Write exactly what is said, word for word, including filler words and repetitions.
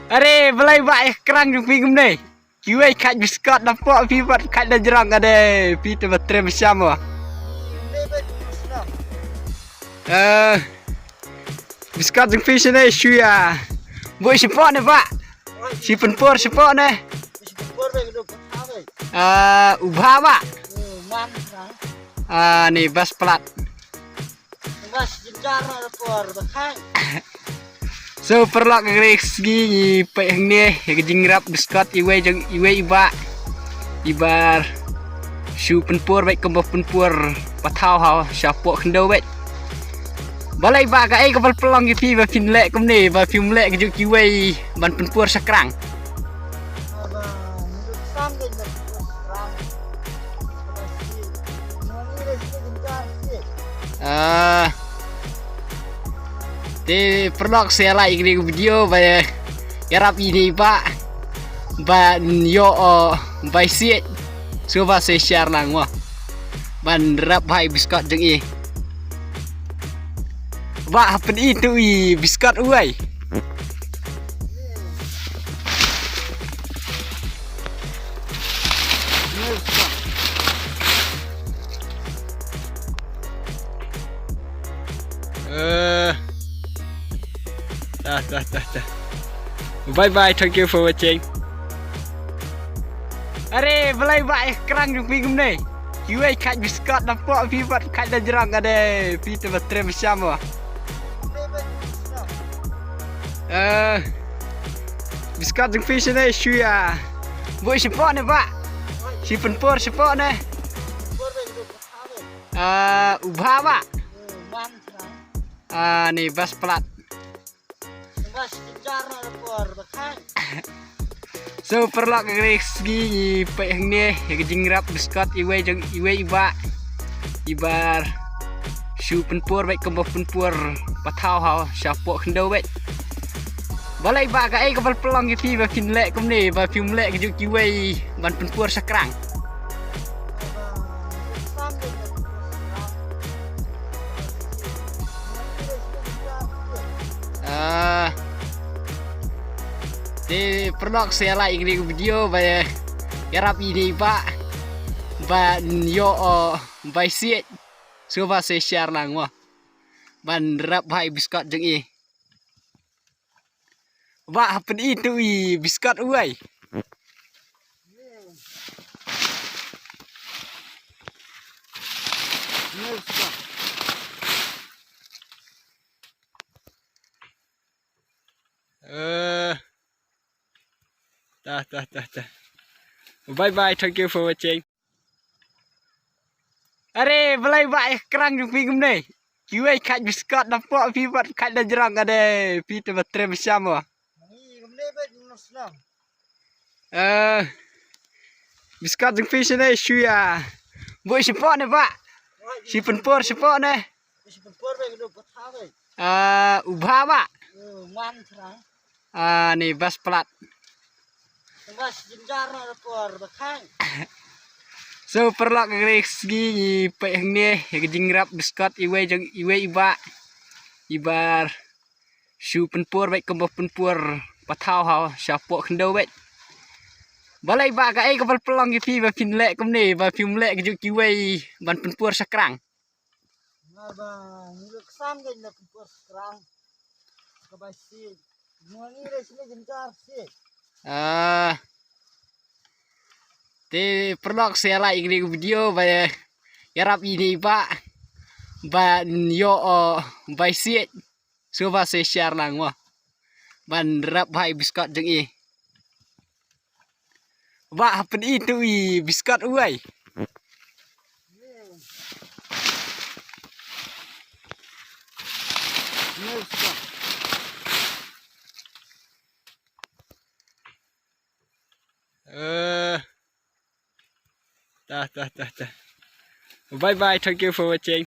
Are, balei ba ïa ka krang jong phi kumne? Kiwei khat biskot da pok, phi pat khat da jrong, ade, phi te ba trem sham wa. Eh, biskot jong phi shane shu ïa buh shapoh ne ba? Shi pynpur shapoh ne? Ah, u bha ba? Ah, ni bas plat. So, paralok, ka kane ka sngi ngi peit hangne ïa ka jingrep biskot iwei jong iwei i bah. I bah shu pynpur beit, kumba pynpur pathaw ha shapoh khyndew beit. Balei bah, kaei kaba pynlong ïa phi ba phin leh kumne, ba phim leh kajuh kiwei ban pynpur sha krang? Ah. Te paralok, sa ïa like ïa kane ka video ba ïarap ïa i bah ban ïoh, oh, bai siej. Sngewbha sa share lang mo ban rep bha ïa i biskot jong i. Bah, hapdeng itu i biskot uwei. Eh. Dah, dah, dah, dah. Bye bye, thank you for watching. Are, balei bah ïa ka krang jong phi kumne? Kiwei khat biskot da pok, phi pat khat da jrong, ade, phi te ba trem sham wa. Eh, biskot jong phi shane shu ïa buh shapoh ne bah? Shi pynpur shapoh ne? Ah, u bha bah? Ah, ni bas plat. So, paralok, ka kane ka sngi ngi peit hangne ïa ka jingrep biskot iwei jong iwei i bah. I bah shu pynpur beit, kumba pynpur pathaw ha shapoh khyndew beit. Balei bah, kaei kaba pynlong ïa phi ba phin leh kumne, ba phim leh kajuh kiwei ban pynpur sha krang? Ah. Te paralok, sa ïa like ïa kane ka video ba ïarap ïa i bah ban ïoh, oh, bai siej. Sngewbha sa share lang mo ban rep bha ïa i biskot jong i. Bah, hapdeng itu i biskot uwei. Eh. Dah, dah, dah, dah. Bye bye, thank you for watching. Are, balei bah ïa ka krang jong phi kumne? Kiwei khat biskot da pok, phi pat khat da jrong, ade, phi te ba trem sham wa. Eh, biskot jong phi shane shu ïa buh shapoh ne bah? Shi pynpur shapoh ne? Ah, u bha bah? Ah, ni bas plat. So, paralok, ka kane ka sngi ngi peit hangne ïa ka jingrep biskot iwei jong iwei i bah. I bah shu pynpur beit, kumba pynpur pathaw ha shapoh khyndew beit. Balei bah, kaei kaba pynlong ïa phi ba phin leh kumne, ba phim leh kajuh kiwei ban pynpur sha krang? Ah. Te paralok, sa ïa like ïa kane ka video ba ïarap ïa i bah ban ïoh, oh, bai siej. Sngewbha sa share lang mo ban rep bha ïa i biskot jong i. Bah, hapdeng itu i biskot uwei. Eh. Dah, dah, dah, dah. Bye bye, thank you for watching.